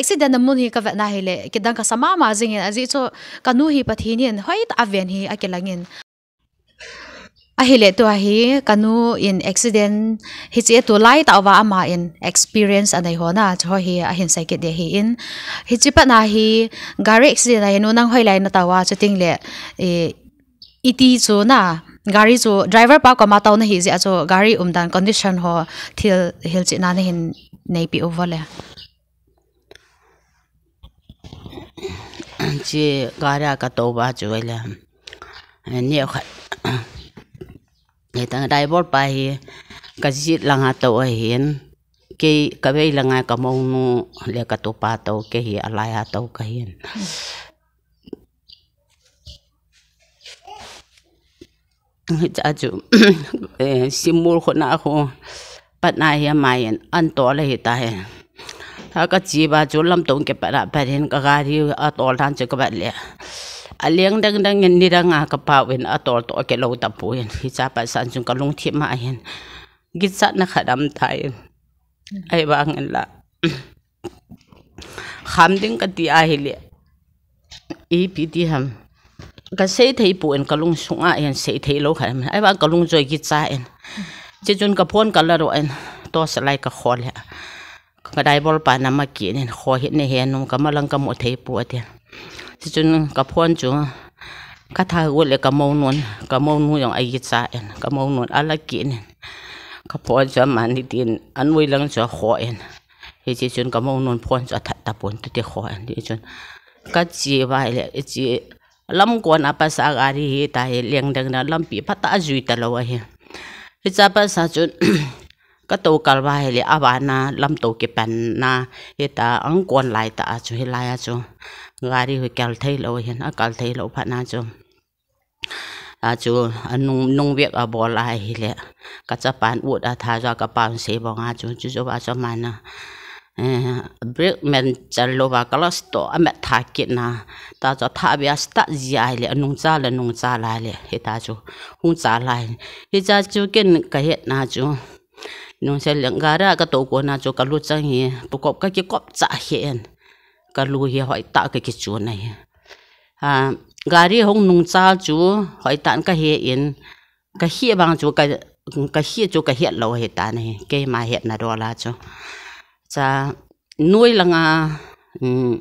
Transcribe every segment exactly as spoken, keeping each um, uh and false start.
Accident na mun hi ka vetna hi le, kidang ka sa mama jingin, ajeh chu ka nu hi Pathen in hoitah a ven hi a kilangin. Ahile tua hi ka nu in accident hi chi tu lai tah uva ama in experience a nei ho na chu hi a hin sei kit de hi in. Hi chi pat na hi gari accident a hi nu nang hoi lai na tah uva chu ting le, eh, iti chu na gari chu driver pa koma tao na hi jeh a chu gari umdan condition ho thil hil chi na na hin nei pi uvo le. Chi gari a ka tao uva chu le. Ni khat. Ni tang driver pa hi ka jet lang a tao ahin. Kei ka vei lang a ka mounu le ka tupa tao, kei hi a lai a tao ka hin. Hicha chu, eh, Simul khona khu pat na hi ama in an tol ahi ta hi. Ha ka che uva chu lamto kipat a pat hin ka gari a tol dan chu ka vet le. A leng dang dang in ni dang a ka pau in a tol toh kilou tapon. Hicha pat san chun ka lungthim a hin kichatna khat um tan. Ahivangin la. Kham ding ka ti ahile. Ipi ti ham. Ka sei thei pon ka lungsung a hin sei thei lou khat. Ahivang ka lung joi kicha in. Chi chun ka phone ka la ro in. Torch light ka khol le. Ka driver pa na ma ki nin kho hi ne he nung ka ma lang ka mu thei pu ati. Chi chun ka phone chu ka tha gu le ka mounu, ka mounu jong a kicha in. Ka mounu a la ki nin. Ka phone chu ama ni tin a nui lang chu a kho in. Hichi chun ka mounu phone chu a that tapon tu ti kho in. Hichi chun ka che uva le, che lam kon a pat sa gari hi ta hi leng dang na lampi phat a jui talou ahi. Hicha pat sa chun ka tao kal uva hi le a vana lamto kipan na hi ta ang kon lai ta a chu hi lai a chu gari hi kal thei lou hin a kal thei lou phat na chu. A chu, a nung, nung vek a bol a hi le. Ka chapan ut a tha jo ka pau sei bong a chu, chu jo a chu ama na. Eh, brake man chal lou va ka la stop a met tha kit na. Ta chu tha bia start ji a hi le, a nung cha la, nung cha la le. Hi ta chu, hung cha la hi. Hicha chu ken ka het na chu. Nung se leng gari a ka tao kon a chu ka luchang hi, pu kop ka kikop cha hi en. Ka lu hi hoitah ka kichun ahi. Ha, gari hung nung cha chu hoitah ka he in, ka he vang chu ka, ka he chu ka het lou ahi ta na hi. Keima hetna dol a chu. Cha nui lang a, um,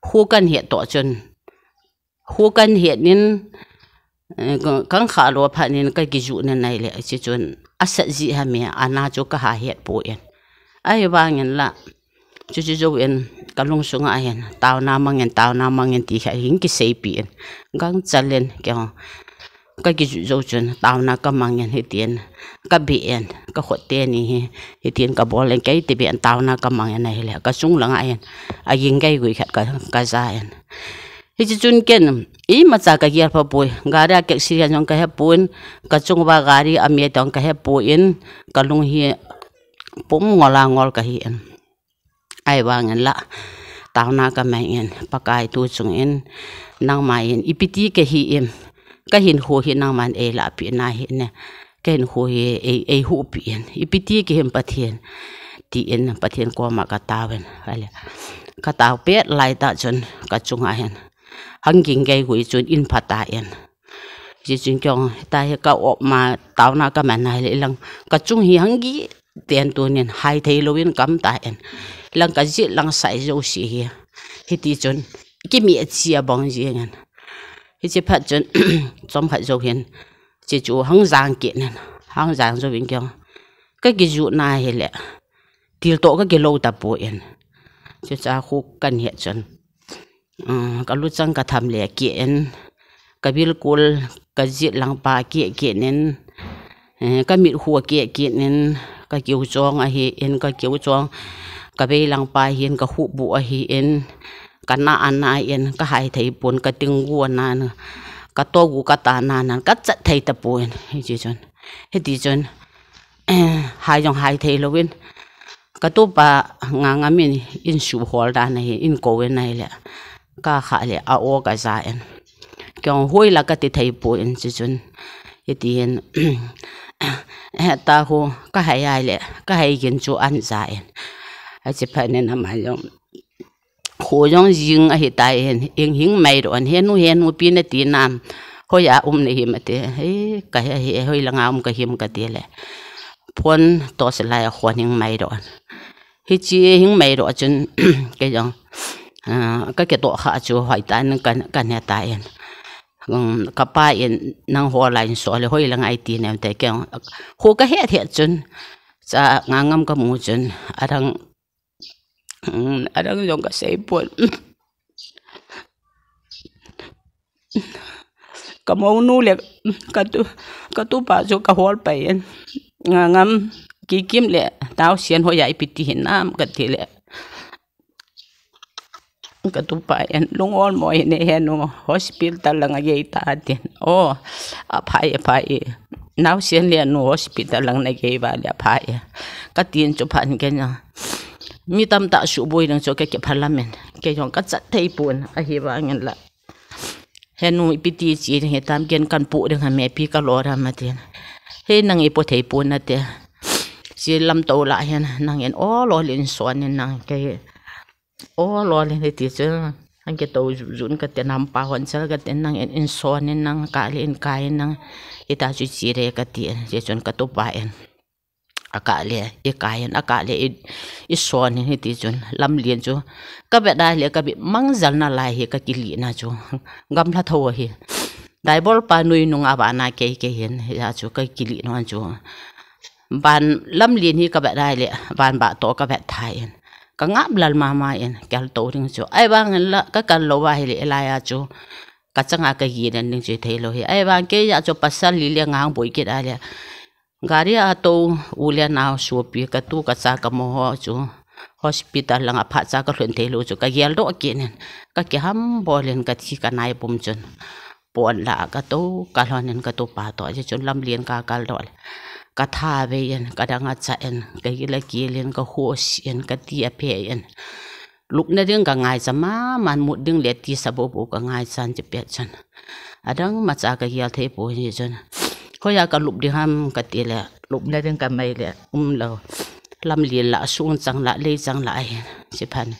hu kan het toh chun. Hu kan het nin, eh, ka, kan kha lou phat nin ka kiju nin nai le, chi chun a sat ji ha me, a na chu ka ha het pon. Ahivangin la, chu chu jo in, ka lungsung a hin, taona mangin, taona mangin ti kha hin kisei pi in, gang chal in, kei ho, ka kiju jo chun, taona ka mangin hi tin, ka be in, ka khut teni hi, hi tin ka bol in, kei ti be in, taona ka mangin ahi le, ka chung lang a hin, a ging gai gui khat ka, ka ja in. Hichi chun ken, imacha ka gel pha poi, gari a accident jong ka he pon, ka chung uva gari a me tong ka he pon, ka lung hi pum ngol a ngol ka hi in. Ahivangin la, taona ka mang in, Pakai tu chung in, nangma in, ipi ti ka hi in, ka hinkho hi nangman ei la pi na hi ne. Ka hinkho hi ei, ei huhpi in. Ipi ti ka hi em Pathen. Ti in Pathen koma ka tao in. Ahile. Ka tao pet lai tah chun ka chunga hin. Hung ging gei gui chun in pha ta in. Ji chun kei jong ta hi ka op ma taona ka man ahile lang. Ka chung hi hung ging ten tunin hai thei lou in ka um ta in. Lang ka jet lang sai jo si hi. Hiti chun. Kimi a chi a bong ji ngan. Hichi phat chun. Chom khat jo hin. Chi chu hung jang kit nin, hung jang jo in kei jong. Ka kiju na hile. Til toh ka kilo ta poi. Chucha khu kan het chun. Um, ka luchang ka tham le kit in. Ka bilkul, ka jet lang pa kit kit nin. Eh, ka mit khu kit kit nin. Ka kiu chong ahi in, ka kiu chong. Ka vei lang pa hin, ka hubu ahi in. Ka na ana in, ka hai thei pon, ka ting gu ana na, ka to gu ka ta na na, ka chat thei ta pon, hiti chun. Hiti chun, eh, hai jong hai thei lou in. Ka tupa nga nga min in su hol dan ahi, in ko in ahile. Ka kha le, a o ka ja in. Kei jong hoi la ka ti thei pon, chi chun. Hiti in, eh, ta khu, ka hai ahile, ka hai gin chu an ja in. Achi phat nin ama jong. Kho jong jing ahi tai hen, hing, hing mai doh an, "Henu, henu, ipi nati nam? Hoiya um nahim?" ati. "He, ka he, he, hoi langa um kahim," kati le. Phone torch light a khon hing mai doh an. Hiche hing mai doh chun, kei jong, ah, ka kitoh kha chu hoitah in ka, ka ne tai. Um, ka pa in, "Nang hola in so le, hoi langa iti nem?" ati kei jong. Kho ka het het chun, cha nga ngam ka mu chun, adang, um, adang jong ka sei pon. Ka mounu le ka tu, ka tupa chu ka hol pai in. Nga ngam kikim le, "Naosen hoiya ipi ti hinam?" kati le. Ka tupa in, "Lung ol mo hine, henu, hospital langa gei ta," atin. "O, aphai, aphai. Naosen le nu hospital lang na gei uva le aphai," katin chu phat in kei jong, mi tamtah suboi ding chu ka kipha lamen. Kei jong ka chat thei pon, ahivangin la, "Henu, ipi ti che ding hitam, ken kan pu ding ham, ipi ka lo dam?" atin. "He, nang ipo thei pon nate. Che lam to la hen, nang in ol ol in son in nang, kei ol ol in," hiti chu. An kito ju, jun kate, "Nampa hon chal kate, nang in, in son in nang, ka le in kai in nang, hita chu che re," kati. Che chun ka tupa in, "Aka le, i kai in, aka le, i, i son in," hiti chun. Lamlen chu ka vet a le, ka bit mangjal nalai hi ka kilih na chu. Gamla tho hi. Daibol pa nui nung a vana kei kei hin, hia chu ka kilih na chu. Van lamlen hi ka vet a le, van ba to ka vet thai in. Ka ngap lal mama in, kal to ding chu. Ahivangin la, ka kal lou va hi le, lai a chu. Ka changa ka gi den ding chu thei lou hi. Ahivang kei a chu pasal li le ngang boi kit a le. Gari a to u le nao sopi, ka tu ka cha ka mo ho chu hospital langa phat cha ka lhun thei lou chu ka gel doh kit in, ka kiham bol in ka thi ka nai pum chun, pon la ka to ka lhon in ka tupa to, che chun lamlen ka kal doh le, ka tha ve in, ka dang a cha in, ka gil a kil in, ka hosi in, ka ti a phe in. Lupna ding ka ngaichan mama, mut ding le tisa bobo ka ngaichan, che pet chun. Adang macha ka gel thei poi chun. Hoiya ka lup ding ham kati le, lupna ding ka mai le, um lou. Lamlen la, sung chang la, lei chang la ahin, che phat in.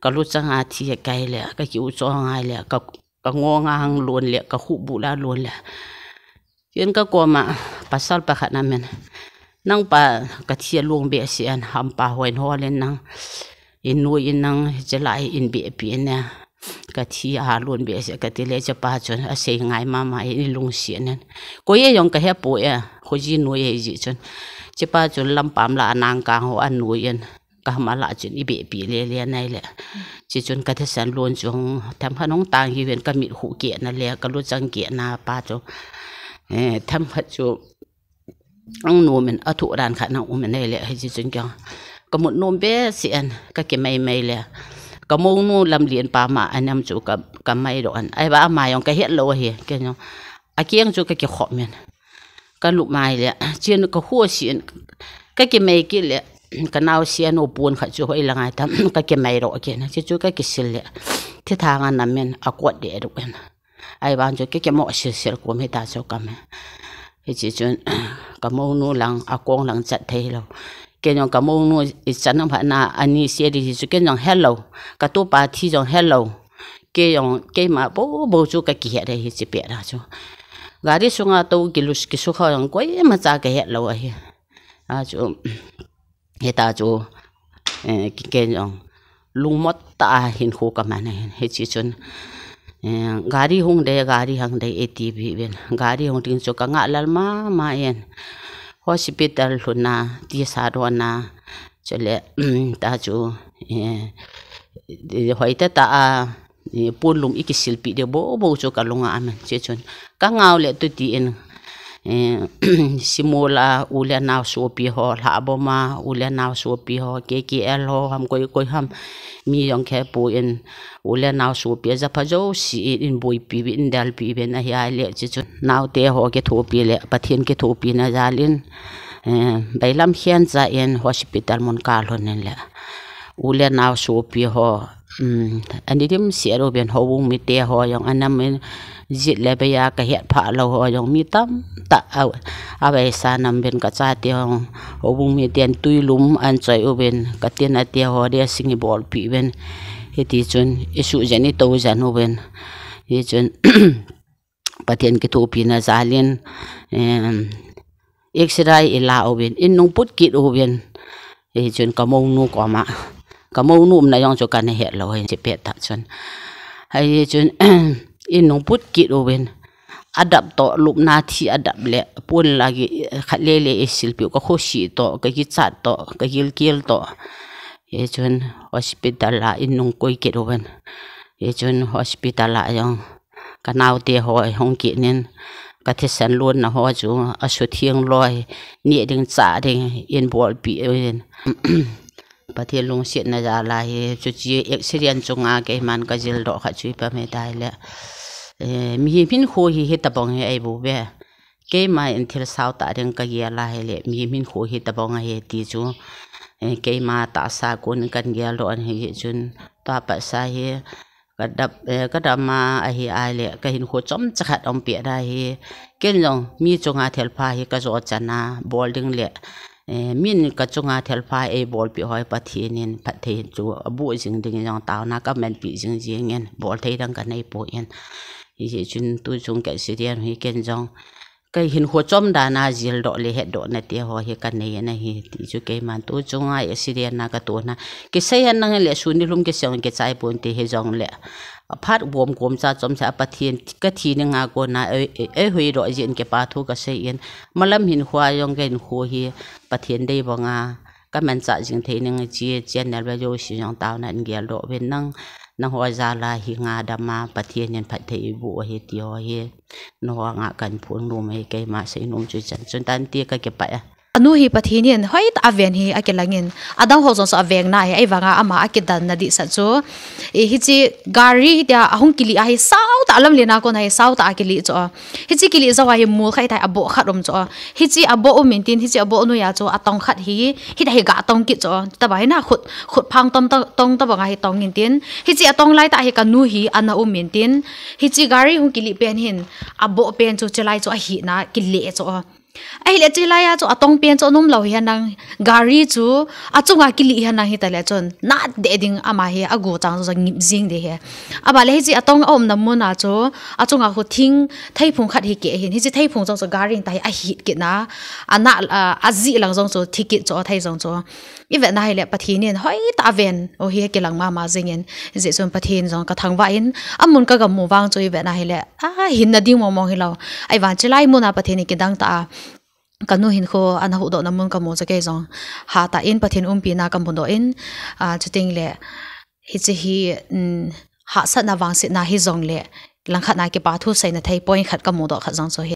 Ka lu chang a thi a kai le, ka kiu chong a le, ka, ka ngong a hang lon le, ka khubu la lon le. Tin ka koma pasal pakhat na men, "Nang pa, ka thi a lung behseh an, hampa hon hol in nang, in nui in nang, che la in behpi in a, ka thi a lung behseh," kati le, che pa chun asei ngai mama in, i lungset in. Koi e jong ka he poi, khoji nui e ji chun. Che pa chun lampam la a nang kang ho a nui in. Ka hama la chun i behpi le le nai le. Che chun ka thisan lon chu hung, themkhat hung tang hi ven, ka mit khu keh na le, ka lu chang keh na pa chu. Eh, themkhat chu ang nom in, a thu dan khat nang um in le, hiche chun kei jong ka mut nom behseh in, ka kimai mai le. Ka mounu lamlen pa ma a nam chu ka, ka mai doh in. Ahivang ama jong ka het lou ahi, kei jong. A keng chu ka kikhop in. Ka lup mai le, chen ka hosi in, ka kimai kit le, ka naosen u pon khat chu hoi langa tam, ka kimai doh kit in, che chu ka kisil le, thi thang a nam in, a kot de doh in. Ahivang chu ka kimo sil sil kum hita chu ka me. Hiche chun, ka mounu lang, a kong lang chat thei lou. Kei jong ka mounu i chan am phat na, ani se di chu kei jong hello. Ka tupa thi jong hello. Kei jong, keima bobo chu ka kihet ahi, che pet na chu. Gari sunga to kilu, kisukha jong koima cha ka het lou ahi. A chu, hita chu, eh, kei, kei jong lungmot tah a hinkho ka man ahin. Hiche chun, eh, gari hung dei, gari hung dei e ti bi ven. Gari hung ding chu ka ngah lal mama in. Hospital lhun a, tisa don a, chule, um, ta chu, eh, hoi tah tah a, eh, pon lum i kisilpi ding bobo chu ka lung a amen. Che chun ka ngau le tu ti in, eh, Simol a u le nao sopi ho, Lhabom a u le nao sopi ho, K K L ho, ham koi koi ham, mi jong khe pon, u le nao sopi a japha jouse in, in boipi uvin, in dalpi uvin ahi a le, che chun naote ho kithopi le, Pathen kithopina jal in, eh, bailam khen cha in hospital mun ka lhun in le. U le nao sopi ho, um, ani dimset uvin, houbung mite ho jong anam in, jet le bei a ka het phah lou ho jong mi tamtah a, a vei sa nam uvin, ka chate ho, houbung miten tui lum an choi uvin, ka tin a te ho dressing i bolpi uvin, Hiti chun, isuh jen itou jen uvin. Hichun, Pathen kithopina jalin, em, X-ray ila uvin, in nung put kit uvin. Hichun, ka mounu koma. Ka mounu umna jong chu kana het lou hin, chi pet ta chun. Hichun, in nung put kit uvin. Adap toh, lupna thi adap le, pun lagi, khat lele isilpiu, ka khosi toh, ka kichat toh, ka gilkel toh. Hichun, hospital a in nung koi kit uvin. Hichun, hospital a jong, ka naote ho hung kit nin, ka thisan lonna ho chu, asutheng loi, neh ding chah ding, in bolpeh uvin. Pathen lungsetna jal a hi, chuche accident chunga keiman ka jildoh khat chu ipi ham itileh. Eh, mihem hinkho hi hitabang hi ahi bouve. Keima in thil sao tah ding ka gel a hile, mihem hinkho hitabang ahi ti chu. Eh, keima tahsa kon kan geldoh ahi chun, tua patsa hi, ka dap, eh, ka dam a ahi ahile, ka hinkho chomcha khat aumpeh da hi. Ken jong, mi chunga thilpha hi ka jo chan a, bol ding le, eh, min ka chunga thilpha eibolpeh ho hi Pathen in phatthei chu aboh jing ding in jong taona ka manpeh jing jing in, bolthei dang ka neipoi. Hichun tuchung ka accident hi ken jong, ka hinkho chom dan a jildoh le hetdohna te ho hi ka nei ahi ti chu keiman tuchunga accident a ka tona. Kisei hen nang le sun nilhum kisei kichai ponte hijongle. Aphat gomgom cha chomcha Pathen ka thi ninga kona ei, ei, eihuhdoh jeh in kipa thu ka sei in. Malam hinkho a jong ka hinkho hi Pathen dei banga ka manchah jing thei ning chi channel ve jouse jong taona in geldoh uvin nang, nangho jal a hi nga dam a Pathen in phatthei eiboh ahi ti ho hi. Nangho nga kahin phongnom ahi keima seinom chu chan chun tante ka kipah e. Anu hi Pathen in hoitah a ven hi akilang in, adang ho jong chu aveng nahi, ahivanga ama akidanna dihsah chu. I, hiche gari hitia ahung kilih ahi saotah a lamlen a kon ahi saotah a kilih chu. Hiche kilih jou a hi mol khat hitia aboh khat um chu. Hiche aboh um in tin, hiche aboh noiya chu atong khat hi, hitia hi ga tong kit chu. Tobang hi na khut, khut phang tong, tong, tong tobang a hi tong in tin. Hiche atong laitah hi kanu hi ana um in tin. Hiche gari hung kilih pen hin, aboh pen chu chelai chu ahina kileh chu. Ahile chelai a chu atong pen chu anom lou hi henlang gari chu achunga kilih henlang hitaleh chun nat deh ding ama hi agu chang chu ngip jing ding ahi. Aban le hiche atong aumna mun a chu achunga khu thing theiphung khat hi keh hin. Hiche theiphung jong chu gari in tia hi ahit kit na. Ana, a, ajih lang jong chu thi kit chu thei jong chu. I vetna hile Pathen in hoitah a ven u hi kilang mama jing in. Hijeh chun Pathen jong ka thangvah in amun ka gamu vang chu i vetna hile, a, hinna ding mong mong hilou. Ahivang chelai mun a Pathen in kidang tah a kanu hinkho ana huhdohna mun kamu chu kei jong hatah in Pathen umpina kamudoh in, a, chuteng le hiche hi, um, hahsatna vangsetna hijongle langkhat na kipa thu seina thei point khat kamudoh khat jong chu hi.